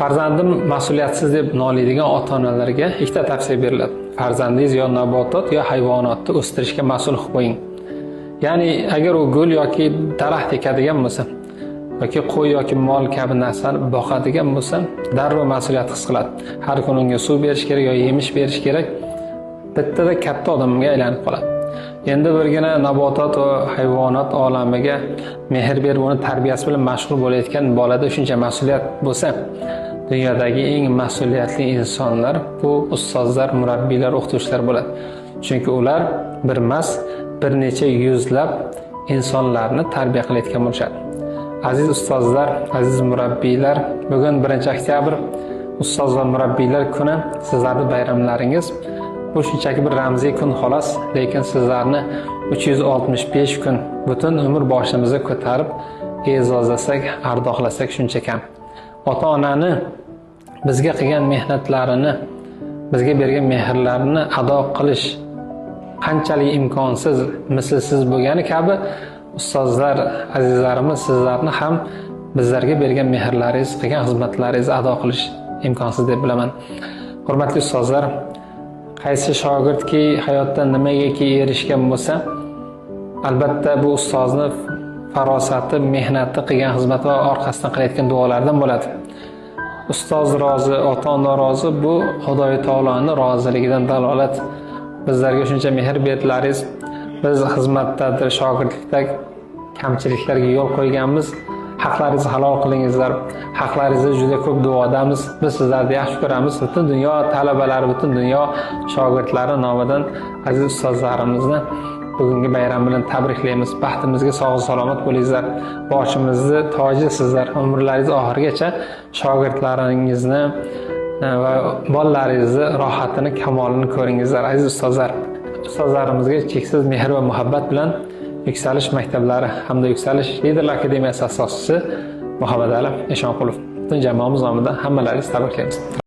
Farzandim mas'uliyatsiz deb noliydigan ota-onalarga ikkita tavsiya beriladi. Farzandingiz yo nabotot yo hayvonotni o'stirishga mas'ul qilib qo'ying. Ya'ni agar u gul yoki daraxt ekadigan bo'lsa yoki qo'y yoki mol kabi narsani boqadigan bo'lsa, darrov mas'uliyat his qiladi. Har kuni unga suv berish kerak yo yemish berish kerak. Bittada katta odamga aylanib qoladi. Endi birgina nabotot va hayvonot olamiga mehr berib, uni tarbiyasi bilan mashg'ul bo'layotgan bolada shuncha mas'uliyat bo'lsa, dunyodagi eng mas'uliyatli insonlar bu ustozlar, murabbiylar, o'qituvchilar bo'ladi. Chunki ular bir emas, bir necha yuzlab insonlarni tarbiya qilayotgan bo'lishadi. Aziz ustozlar, aziz murabbiylar, bugun 1-oktyabr ustoz va murabbiylar kuni, sizlarning bayramlaringiz. Bu shunchaki bir ramziy kun xolos, lekin sizlarni 365 kun butun umr boshimizga ko'tarib e'zozlasak, ardoqlasak shuncha kam. Ota-onani bizga qilgan mehnatlarini, bizga bergan mehrlarini ado qilish qanchalik imkonsiz, mislsiz bo'lgani kabi, ustozlar, azizlarimiz, sizlarni ham bizlarga bergan mehrlaringiz, qilgan xizmatlaringizni ado qilish imkonsiz deb bilaman. Hurmatli ustozlar, qaysi shogirdki hayotda nimagaki erishgan bo'lsa, albatta bu ustozni farosati, mehnati, qilgan xizmati va orqasidan qilayotgan duolaridan bo'ladi. Ustoz rozi, ota-ona rozi, bu Xudoy taoloning roziligidan dalolat. Bizlarga shuncha mehr berdilaringiz, biz xizmatdadir, shogirdlikda kamchiliklarga yo'l qo'yganmiz. Haqlaringizni halol qilingizlar. Haqlaringizni juda ko'p duodamiz. Biz sizlarni yaxshi ko'ramiz. Butun dunyo talabalari, butun dunyo shogirdlari nomidan aziz ustozlarimizni bugungi bayram bilan tabriklaymiz. Baxtimizga sog' salomat bo'lingizlar. Boshimizni toji sizlar. Umrlaringiz oxirigacha shogirdlaringizni va bolalaringizni rohatini, kamolini ko'ringizlar, aziz ustozlar. Ustozlarimizga cheksiz mehr va muhabbat bilan Yuksalish maktablari hamda Yuksalish Liderlar Akademiyasi asoschisi Muhammadali Eshonqulov. Butun jamoamiz nomidan hammalaringizni tabriklaymiz.